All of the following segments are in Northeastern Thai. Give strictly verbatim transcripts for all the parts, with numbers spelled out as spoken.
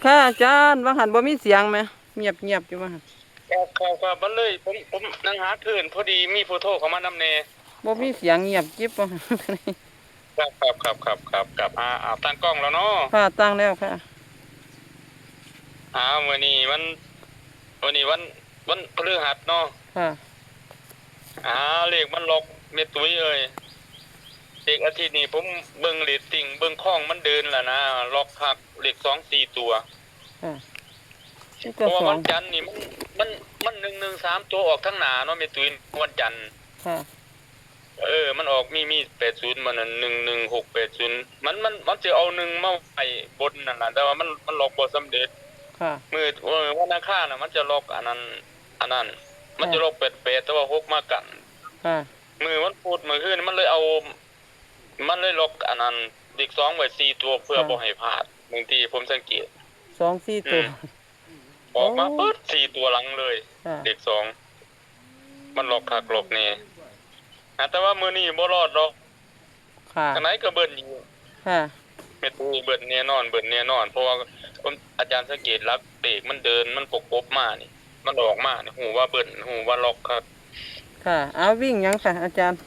ค่ะอาจารย์ ว่าหันบ่มีเสียงไหม เงียบเงียบอยู่ว่าหัน ครับ ครับ ครับ มันเลย ผม ผมนั่งหาคลื่น พอดีมีผู้โทรเข้ามานำแน่ บ่มีเสียง เงียบจิ๊บว่าหัน ครับ ครับ ครับ ครับ ครับ ครับ อ่า อ่า ตั้งกล้องแล้วเนาะ ค่ะ ตั้งแล้วค่ะ อ่า มื้อนี้วัน มื้อนี้วัน วันพฤหัสเนาะ ค่ะ อ่า เลขมันล็อก แม่ตุ้ยเอ้ย เลขอาทิตย์นี้ผมเบิ่งเรตติ้ง เบิ่งคองมันเดินแล้วนะ ล็อกคัก เลขสองสี่ตัว ค่ะ นี่ เพราะว่า ก็สอง วันจันทร์นี่มัน มัน มันหนึ่งหนึ่งสามตัวออกทั้งหน้าเนาะ แม่ตุ้ย วันจันทร์ ค่ะ เออ มันออก มี มีแปดศูนย์ มันนั่น หนึ่งหนึ่งหกแปดศูนย์ มัน มัน มันจะเอาหนึ่งมาไว้บนนั่นล่ะ แต่ว่ามัน มันล็อกบ่สำเร็จ ค่ะ มื้อ เออ วันอังคารน่ะ มันจะล็อกอันนั้น อันนั้น มันจะ ค่ะ ล็อกแปดแปด แต่ว่าหกมากัน ค่ะ มื้อวันพุธมื้อคืนมันเลยเอา มันเลยล็อกอันนั้น เลขสองไว้สี่ตัวเพื่อ ค่ะ บ่ให้พลาด บางทีผมสังเกต สองสี่ อืม ตัว ออกมา โอ้ ปึ๊ด สี่ตัวหลังเลย ค่ะ เลขสอง มันล็อกคักล็อกแน่ อ่ะ แต่ว่ามื้อนี้บ่รอดดอก ค่ะ จั่งใดก็เบิ้ลอยู่ ค่ะ แม่ตุ้ยเบิ้ลแน่นอน เบิ้ลแน่นอน เพราะว่าผม อาจารย์สังเกตหลักเลขมันเดิน มันประกบมานี่ มันออกมานี่ ฮู้ว่าเบิ้ล ฮู้ว่าล็อกคัก ค่ะ เอาวิ่งหยังค่ะ อาจารย์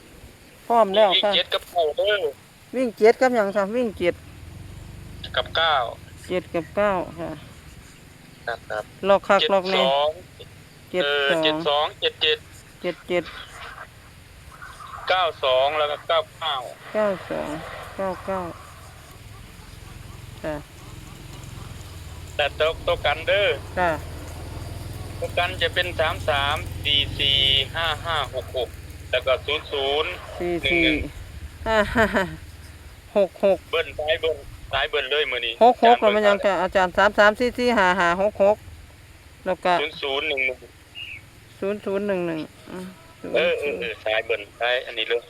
พร้อมแล้ว วิ่ง ค่ะ เจ็ดกับเก้าเด้อ วิ่งเจ็ดกับหยังคะ วิ่งเจ็ด กับเก้า เจ็ดกับเก้าค่ะ ครับ ครับ ล็อกคัก เจ็ดสอง ล็อกแน่ เจ็ดสอง เออ เจ็ดสอง เจ็ดเจ็ด เจ็ดเจ็ด เก้าสอง แล้วก็ เก้าเก้า เก้าสอง เก้าเก้า ค่ะ แต่ตัว ตัวกันเด้อ ค่ะ ตัวกันจะเป็น สามสาม สี่สี่ ห้าห้า หกหก แล้วก็ ศูนย์ศูนย์ สี่สี่ หนึ่งหนึ่ง ห้าห้า หกหก เบิ้ล สายเบิ้ล สายเบิ้ลเลยมื้อนี้ หกหก อาจารย์ แล้วมันยัง เบิ้ล ค่ะ อาจารย์ สามสาม สี่สี่ ห้าห้า หกหก แล้วก็ ศูนย์ศูนย์ หนึ่งหนึ่ง ศูนย์ศูนย์ หนึ่งหนึ่ง อืม เออ เออ เออ สายเบิ้ล สายอันนี้เลย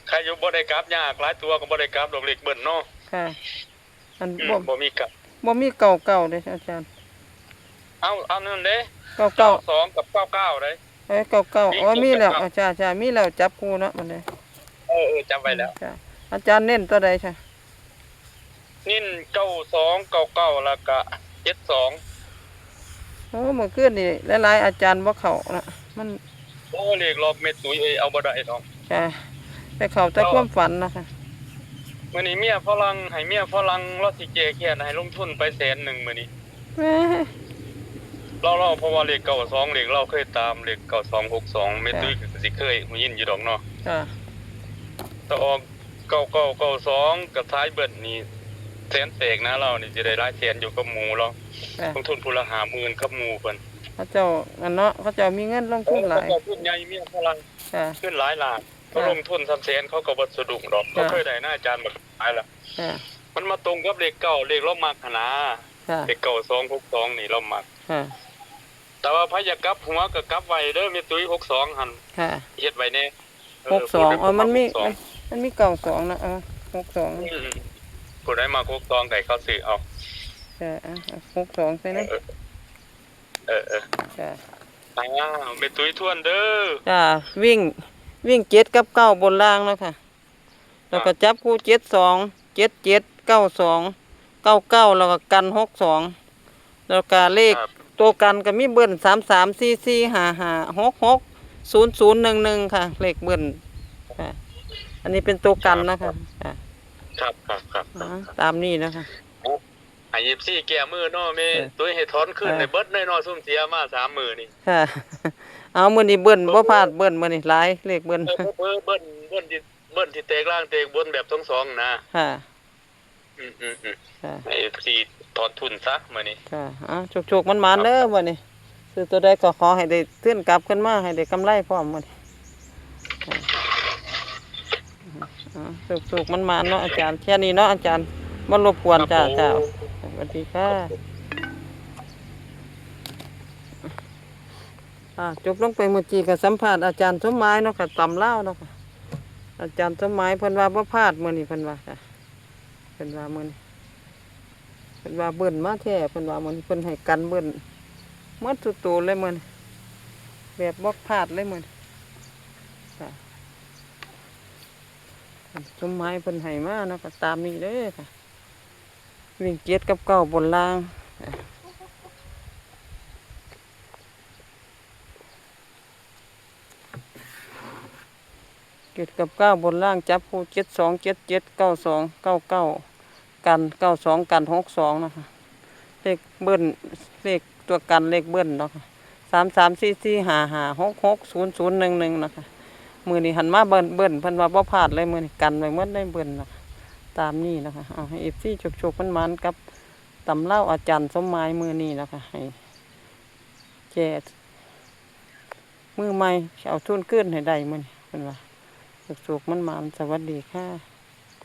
ใครอยู่บ่ได้กลับยาก หลายตัวก็บ่ได้กลับดอก เลขเบิ้ลเนาะ ค่ะ อัน อืม บ่ บ่มีกลับ บ่มี เก้าเก้า เด้ อาจารย์ เอา เอานั่นเด้ เก้าเก้า เก้าสอง กับ เก้าเก้า เด้ เอ้ย เก้าเก้า มี อ๋อ ครบ มีแล้ว เก้าเก้า อ่า จ้า จ้า มีแล้ว จับคู่เนาะ บัดนี้ เออ เออ จับไว้แล้ว จ้า อาจารย์เน้นตัวใดคะ เน้น เก้าสอง เก้าเก้า แล้วก็ เจ็ดสอง โอ้ เมื่อคืนนี่หลายๆ อาจารย์บ่เข้านะ มัน โอ้ เลขรอบแม่ตุ้ยเอ้ย เอาบ่ได้ดอก จ้ะ ไปเข้าแต่ แล้ว ความฝันนะคะ มื้อนี้เมียฝรั่ง ให้เมียฝรั่ง ลาวสิแก้แค้น ให้ลงทุนไปแสนหนึ่งมื้อนี้ แหม ลาว ลาว เพราะว่าเลขเก้าสอง เลขลาวเคยตาม เลขเก้าสอง หกสอง แม่ ค่ะ ตุ้ยก็สิเคยได้ยินอยู่ดอกเนาะ ค่ะ ถ้าออก เก้าเก้าเก้าสอง กับสายเบิ้ลนี่ แสนแตกนะ ลาวนี่สิได้หลายแสนอยู่กับหมู่ลาว ค่ะ ลงทุนผู้ละห้าหมื่นกับหมู่เพิ่น เขาเจ้า อันเนาะ เขาเจ้ามีเงินลงทุนหลาย เออ เขาเจ้าทุนใหญ่ เมียฝรั่ง ค่ะ เงินหลายล้าน ค่ะ เขาลงทุนสามแสน เขาก็บ่สะดุ้งดอก ค่ะ เขาเคยได้นะ อาจารย์บักหลายละ ค่ะ มันมาตรงกับเลขเก้า เลขลาวมักหั้นนะ ค่ะ เลขเก้าสองหกสอง นี่ลาวมัก ค่ะ แต่ว่าไผอยากกลับหัวก็กลับไว้เด้อ แม่ตุ้ย หกสอง หั่น ค่ะ เฮ็ดไว้แน่ เออ หกสอง พูดไป อ๋อ มันมี หกสอง มัน มันมี เก้าสอง นะ เออ หกสอง อืม ผู้ใดมัก หกสอง ก็ให้เขาซื้อเอา จ้ะ อ่ะ หกสอง ใช่ไหม เออ เออ เออ จ้ะ อ้าว แม่ตุ้ยทวนเด้อ จ้ะ วิ่ง วิ่ง เจ็ด กับ เก้า บนล่างเนาะค่ะ แล้วก็ ครับ จับคู่ เจ็ดสอง เจ็ดเจ็ด เก้าสอง เก้าเก้า แล้วก็กัน หกสอง แล้วก็เลข ครับ ตัวกันก็มีเบิ้ล สามสาม สี่สี่ ห้าห้า หกหก ศูนย์ศูนย์ หนึ่งหนึ่ง ค่ะ เลขเบิ้ล ค่ะ อันนี้เป็นตัวกันนะคะ ครับ ค่ะ ครับ ครับ ครับ อ๋อ ครับ ตามนี้นะคะ ให้ เอฟซี แก้มือเนาะ แม่ เออ ตุ้ยให้ถอนคืน เออ ให้เบิดเลยเนาะ ซุมเสียมาสามมื้อนี่ ค่ะ เอา มื้อนี้เบิ้ล บ่พลาดเบิ้ล มื้อนี้หลาย เลขเบิ้ล เออ เผลอๆ เบิ้ล เบิ้ลที่ เบิ้ลที่แตกล่างแตกบนแบบสองสองนะ ค่ะ อืม อืม อืม ค่ะ ให้ เอฟซี ถอนทุนซะมื้อนี้ ค่ะ เอา โชคๆ หมานๆ เด้อ ครับ มื้อนี้ ซื้อตัวใดก็ขอให้ได้ทุนกลับขึ้นมา ให้ได้กำไรพร้อมมื้อนี้ ค่ะ อ่า สุกๆ มันๆ เนาะอาจารย์ แค่นี้เนาะอาจารย์ บ่รบกวน จ้า ครับผม จ้า สวัสดีค่ะ ครับผม อ่า จบลงไปเมื่อกี้ก็สัมภาษณ์อาจารย์สมหมายเนาะค่ะ ตำลาวเนาะค่ะ อาจารย์สมหมายเพิ่นว่าบ่พลาดมื้อนี้ เพิ่นว่าค่ะ เพิ่นว่ามื้อนี้ เพิ่นว่าเบิ้ลมาแท้ เพิ่นว่ามื้อนี้ เพิ่นให้กันเบิ้ลหมดทุกตัวเลยมื้อนี้ แบบบ่พลาดเลยมื้อนี้ ค่ะ สมหมายเพิ่นให้มาเนาะค่ะ ตามนี้เด้อค่ะ วิ่งเจ็ดกับเก้าบนล่าง เจ็ดกับเก้าบนล่าง จับคู่เจ็ดสอง เจ็ดเจ็ด เก้าสอง เก้าเก้า กัน เก้าสอง กัน หกสอง นะคะ เลขเบิ้ล เลขตัวกันเลขเบิ้ลเนาะค่ะ สามสามสี่สี่ห้าห้า หกหกศูนย์ศูนย์หนึ่งหนึ่ง นะคะ มื้อนี้หันมาเบิ้ลเบิ้ล เพิ่นว่าบ่พลาดเลย มื้อนี้กันไว้หมดเลยเบิ้ลนะคะ ตามนี้นะคะ เอาให้ เอฟซี โชคๆ หมานๆ กับตำลาวอาจารย์สมหมายมื้อนี้นะคะ ให้แก่มือใหม่ เอาทุนคืนให้ได้มื้อนี้ เพิ่นว่า โชคๆ หมานๆ สวัสดีค่ะ